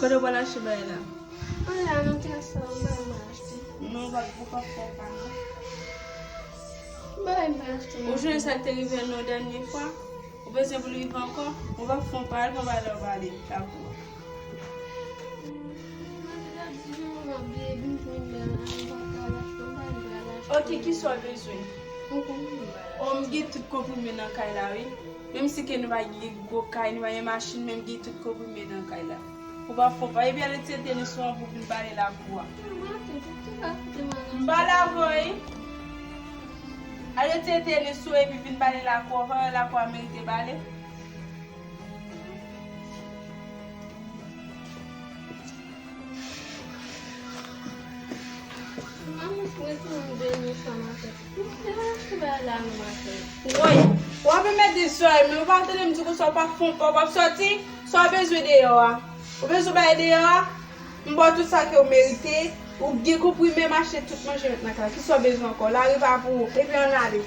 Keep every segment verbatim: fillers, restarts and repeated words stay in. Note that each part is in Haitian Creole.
Kote w pral achte bagay la? An la, nan Trésor, m bay mwen achte. Non, w pa, ou p ap fè sa, non. M bay mwen achte. Ou jwenn sa k te rive nou dènye fwa? Ou bezwen pou l rive ankò? Ou p ap fè yon pale, fè yon pale, w pale lakou a. Ok, kisa w bezwen? O, m gen tout konprime nan kay la, wi. Menm si ke nou pa gen gwo kay, nou pa gen machin, men m gen tout konprime nan kay la. Ou pa fon pa. Epi al retire tenis ou an pou vin bale lakou a. M bale avè w, wi. Al retire tenis ou epi vin bale lakou a. Fò lakou a merite bale. Woy, w ap mete sou a, men ou pa tande m di konsa, w pa fon pa, w ap sòti, sa w bezwen deyò a. Ou bezwen bay deyò a, m ba w tout sa ke w merite, ou gen konprime, m achte tout manje met nan kay la. Kisa w bezwen ankò? Lari pa pou ou, epi ann ale.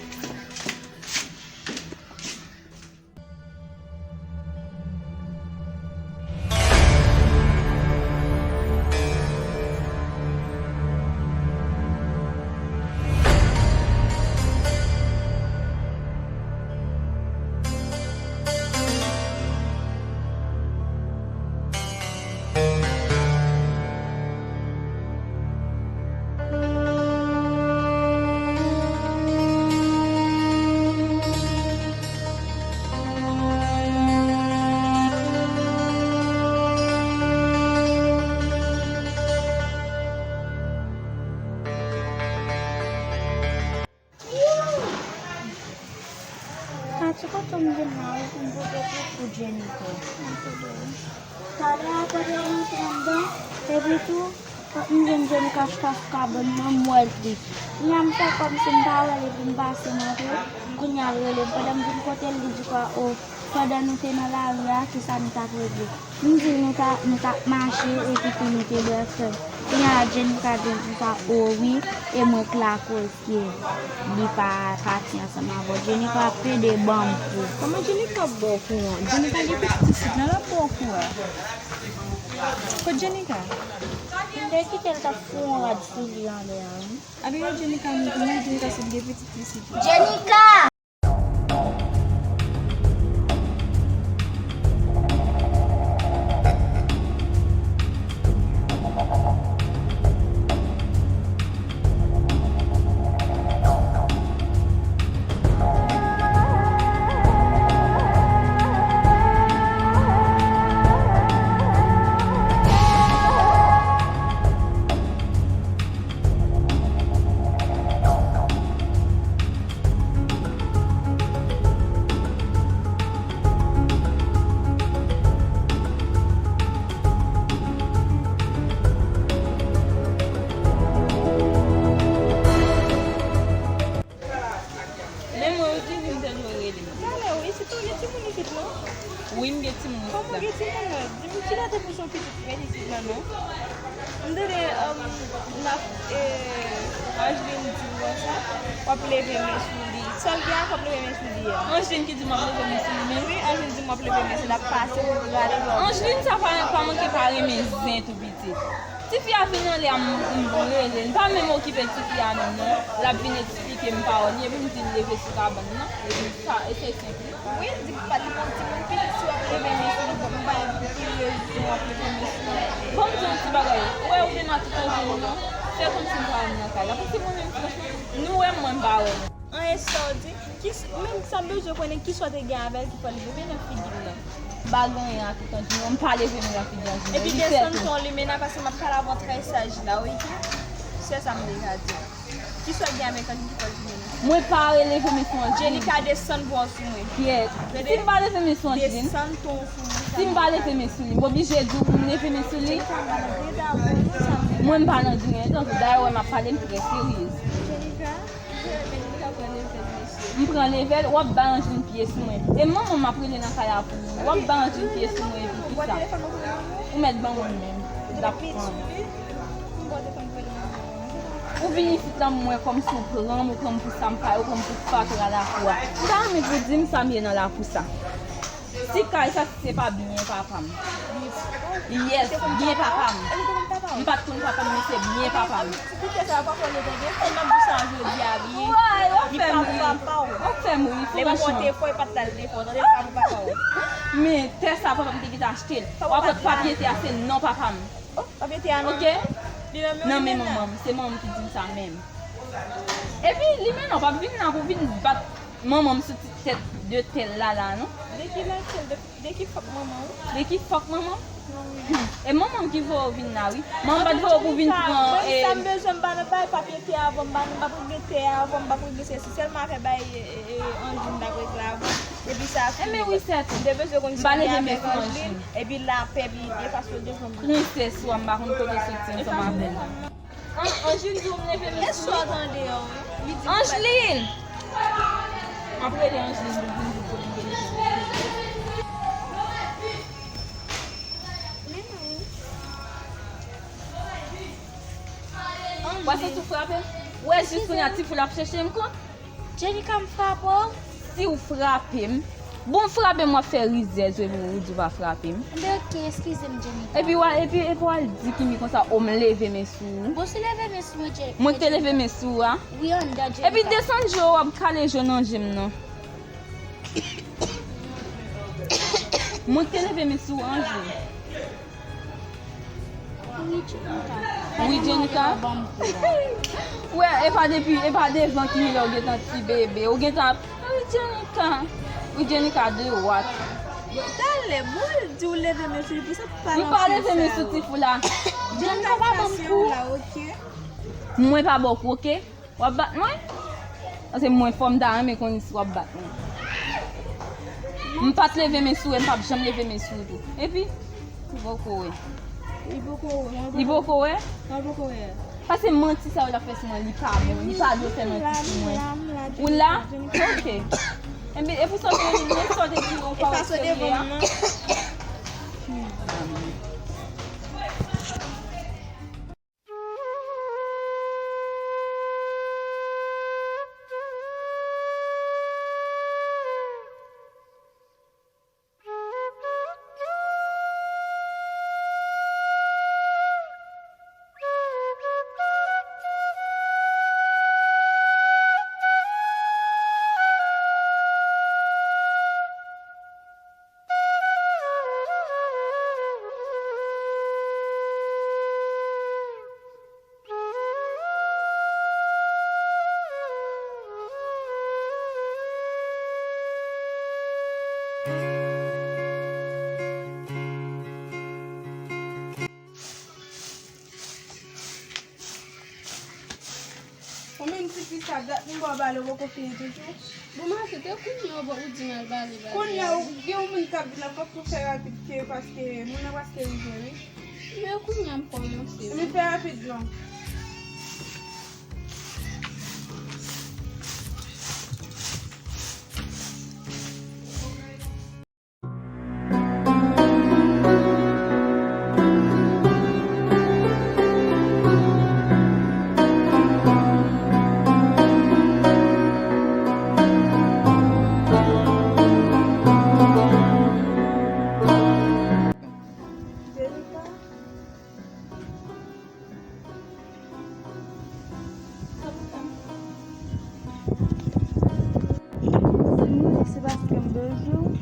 Kati, kote m vin la wi pou m pote pou, pou Jennifer. Talè a kote m antre anndan, epi tou, m jwenn Jennifer chita sou kabann nan, m wè l plis. Kounye a m fè kòmsi m pa wè l epi m pase m antre, kounye a l rele m. Pandan m vin kote l, li di kwa, o, pandan nou te nan lari a, kisa nou t ap regle. M di l nou ta, nou t ap mache epi tou nou te bwè fè. Kounye a la Jennifer di m konsa, o wi, e mwen k lakoz ke li pa pati ansanm avè w. Jennifer ap pede ban m kou. Kòman Jennifer ap ba w kou an? Jennifer gen pitit isit la, l ap ba w kou a. Kot Jennifer? M te kite l t ap fou yon rad sou li anlè a, wi. Abiye Jennifer, men kòman Jennifer sot gen pitit isit la? Jennifer! Men mwen, ou te vin tèt ou rele m. Talè, wi, isit ou gen timoun isit, non? Wi, m gen timoun isit la. Kòman gen timoun nan? Di m, kilè te pou son pitit fè isit la, non? M tande, um, n ap, eh, Angeline di w konsa, w ap leve men sou li. Sa l gen ak w ap leve men sou li a? Angeline ki di m ap leve men sou li menm? Wi, Angeline di m w ap leve men sou li, l ap pase pou l rale kò. Angeline sa pa, pa manke pa renmen zen tou pitit. Tifi a vin anlè a, m, m rele l. M pa menm okipe tifi a menm non. L ap vin eksplike m pawòl li, epi m di l leve sou kabann nan. Epi sa, e se senp. Wi, di pa li bon timoun pitit, si w ap leve men sou li, bon, m pa wè pou ki rezon w ap leve men sou li. Ban m di w yon ti bagay. Ou wè ou menm ak Angeline nan, fè kòmsi m pa wè m nan kay la. Paske mwen menm, franchman, nou wè m, mwen m pa wè nou. An, e sa w di? Ki s-, men sa m bezwen konnen, kisa w te gen avè l ki fè w leve men nan figi l lan? M pa gen anyen ak Angeline non, m pa leve men nan figi Angeline. Epi desann ton w limena paske m ap pale avè w trè saj la, wi. Se sa m te ka di. Kisa w gen avèk Angeline ki fè w leve men nan figi l? Mwen pa releve men sou Angeline. Jenika, desann vwa w sou mwen. Kyèt. Tande? Si m pa leve men sou Angeline, desann ton w sou mwen. Si m pa leve men sou li, m oblije di w pou m leve men sou li? Jenika, m pa nan greda avè w non, sa m di. Mwen m pa nan greda, dayè w wè m ap pale, m trè seryez. Jenika. M pran leve l, w ap bay Angeline pye sou mwen. E manman m ap rele nan kay la pou ou. W ap bay Angeline pye sou mwen epi kisa? Ou mèt ban mwen menm. L ap pran. Ou vin isit la, m wè kòmsi w pran m, ou pran m pou sa m pa ye, ou pran m pou fatra lakou a. M ta renmen pou w di m sa m ye nan lakou sa. Si kay sa se pa byen papa m. Yes, byen papa m. M pa t konn papa m, men se byen papa m. Ti koutè sa yo pa fè w leve gen fè m ap di sa jodi a byen. Wè, w ap fè m ri. W ap fè m ri, franchman. Lè papa w te fò, e pa t la l te fò, tande l pa pou papa w. Men tè sa papa m te gentan achte l. W ap wè papye tè a se non papa m. Papye tè a nan men w? Nan men manman m. Se manman m ki di m sa menm. Epi li menm nan, w p ap vin la pou vin bat manman m sou ti tèt de tèl la la, non. De ki lakèl? De, de ki fòk manman w? De ki fòk manman m? E manman m ki voye w vin la, wi. Manman m pa t voye w pou vin pran. Mwen, sa m bezwen, m pa nan bay papye tè avan, m pa, m pa pou gen tè avan, m pa pou gen sesi. Sèlman afè bay, e, e, e, Anjin m t ap regle avan. Epi sa fini. Enben wi, sèten. M te bezwen konn sa gen avèk Anjin. Epi lapè, epi efase devan m. Princess ou a, m pa konn kote w soti ansanm avè l. An, Angeline di w m leve men sou li. Angeline! M ap rele Angeline pou vin di w pou li vin. W a santi w frape m? W wè jis kounye a ti foul ap chèche m kont. Jenika, m frape w? Si w frape m, bon, frape m, w ap fè rizèz, wi, pou w di w pa frape m. Enben, oke, eskize m, Jenika. Epi w a, epi, epi w al di Kimi konsa, o, m leve men sou ou. Bon, si leve men sou mwen, Jenika. Mwen k te leve men sou ou a? Wi, anndan, Jenika. Epi desann je w, w ap kale je w nan je m nan. Mwen k te leve men sou ou, Angeline. Wi, Jenika. Wi, Jenika. Wè, e pa depi, e pa devan ki lè w gentan ti bebe. Ou gentan ap, wi, Jenika. Wi, Jenika de wat. Talè, bon, l di w leve men sou li, pou sa pa nan fè sa. M pa leve men sou ti fou la. Jenika pa ban m kou. Mwen pa ba w kou, oke? W ap bat mwen? Paske mwen fò m ta renmen konn si w ap bat mwen. M pa t leve men sou ou, e m p ap janm leve men sou ou tou. Epi, li poko wè. Li poko wè? Li poko wè? Li poko wè? Paske manti sa yo l ap fè sou mwen, li pa bon, li pa dwe fè manti sou mwen. Ou la? Oke. Epi, e pou sa w te, e sa w te di yon pawòl serye a? Ou menm tifi sa, dat m ba w bale, ou poko fini toujou? Bon, mache, te kounye a ou di m al bale, bale. Kounye a, ou gen yon moun k ap vin la, fòk ou fè rapid ke, paske moun nan prèske rive, wi. Men kounye a m kòmanse, wi. Men fè rapid non. Se paske m bezwen w.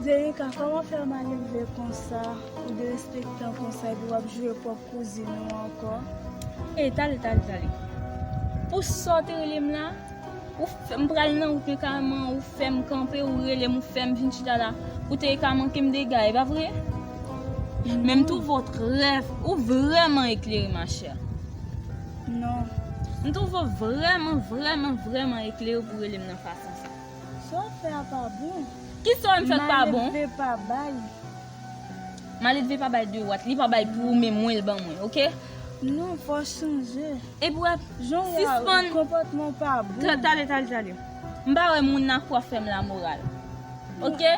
Jenika, kòman fè w malelve konsa, ou derespektan konsa, epi w ap joure pwòp kouzin ou ankò? Ey, tale, tale, tale. Pou sa w te rele m la, ou fè m pral nan wout mwen kareman, ou fè m kanpe, ou rele m, ou fè m vin chita la. Ou te ka manke m dega, e pa vre? Men m twouve w trè, ou vrèman eklere, ma chère. Non. M twouve w vrèman, vrèman, vrèman eklere pou rele m nan fason sa. Sa w fè a pa bon. Kisa w wè m fè k pa bon? Malelve pa bay. Malelve pa bay de wat. Li pa bay pou ou, men mwen l ban mwen, oke? Non, fò w chanje. Epi w ap sispann. Jan w ye a, konpòtman w pa bon. Ta-, tale, tale, tale. M pa wè moun nan kwa fè m lamoral. Oke?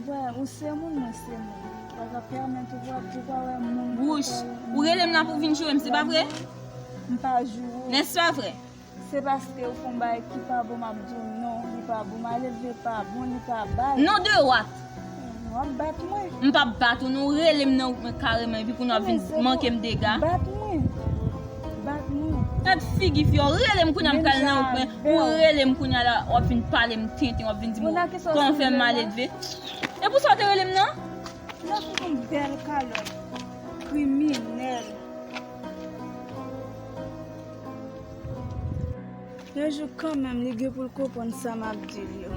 Wè, ou se moun, mwen se moun. Papa pèmèt ou pou ap di w pa wè moun. Wouch, ou rele m la pou vin joure m, se pa vre? M pa joure w. Nèspa vre? Se paske ou fè yon bagay ki pa bon, m ap di w non, li pa bon. Maledve pa bon, li pa bay. Non de wat? W ap bat mwen. M p ap bat ou, non, ou rele m nan wout mwen kareman, epi kounye a w ap vin manke m dega. Bat mwen. Bat mwen. Gad figi fi a, ou rele m kounye a m pral nan wout mwen, ou rele m kounye a la, w ap vin pale m tenten, w ap vin di m kòman w fè m maledve. E pou sa w te rele m nan? Nan fout yon bèl kalòt. Kriminèl. Yon jou kanmenm, li gen pou l konprann sa m ap di l yo.